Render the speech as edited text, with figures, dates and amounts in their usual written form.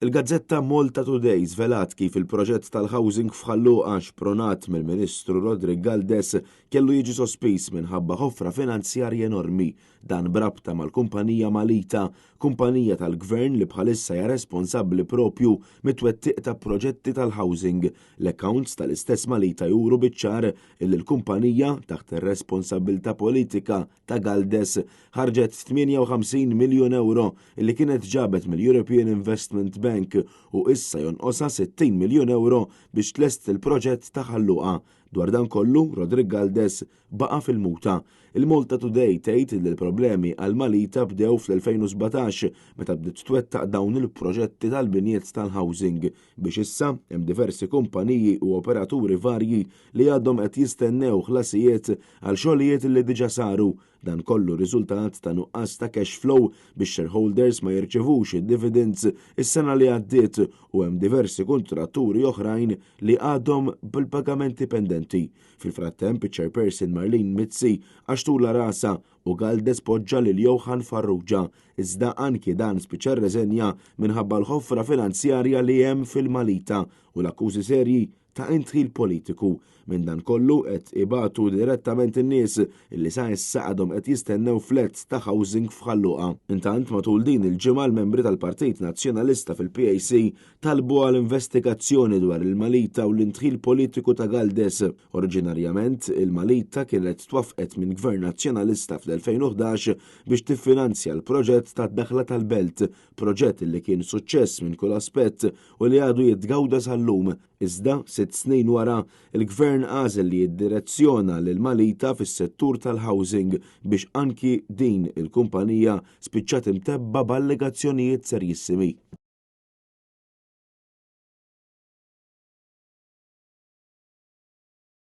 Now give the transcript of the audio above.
Il-gazzetta Malta Today żvelat kif il-proġett tal-housing f'Ħal Luqa xpronat mill-Ministru Roderick Galdes kellu jiġi sospiż minħabba ħofra finanzjarja enormi. Dan b'rabta mal-kumpanija Malita, kumpanija tal-Gvern li bħalissa hija responsabbli propju mit-twettiq ta' proġetti tal-housing. L-accounts tal-istess Malita juru biċ-ċar illi l-kumpanija, taħt ir-responsabbiltà politika ta' Galdes, ħarġet 58 miljun ewro li kienet ġabet mill-European Investment Bank u issa jonqosha 60 miljun ewro biex tlest il-proġett ta' Ħal Luqa. Dwar dan kollu, Roderick Galdes baqa' fil-muta. Il-Malta Today tgħid li l-problemi għal Malita bdew fl-2017 meta bdiet twettaq dawn il-proġetti tal-binjiet tal-housing biex issa hemm diversi kumpaniji u operaturi varji li għadhom qed jistennew ħlasijiet għal xogħlijiet li diġà saru. Dan kollu riżultat ta' nuqqas ta' cash flow biex shareholders ma jirċevux id-dividends is-sena li għaddiet u hemm diversi kuntratturi oħrajn li għadhom bil-pagamenti pendenti. Fil-frattemp, iċ-chairperson Marlene Mizzi għaxtula rasha u Galdes poġġa lil Johann Farrugia, iżda anki dan spiċċa rreżenja minħabba l-ħofra finanzjarja li hemm fil-Malita u l-akkużi serji ta' indħil politiku. Minn dan kollu qed ibatu direttament in-nies li sa issa għadhom qed jistennew flats ta' housing f'Ħal Luqa. Intant matul din il-ġimgħa l-membri tal-Partit Nazzjonalista fil-PAC talbu għal investigazzjoni dwar il-Malita u l-indħil politiku ta' Galdes. Oriġinarjament il-Malita kienet twaffqet minn Gvern Nazzjonalista fl-2011 biex tiffinanzja l-proġett tad-daħla tal-Belt, proġett li kien suċċess minn kull aspett u li għadu jitgawda sal-lum. Iżda, 6 snin wara, il-Gvern għażel li jiddirezzjona lil Malita fis-settur tal-housing biex anki din il-kumpanija spiċċat imtebba b'allegazzjonijiet serjissimi.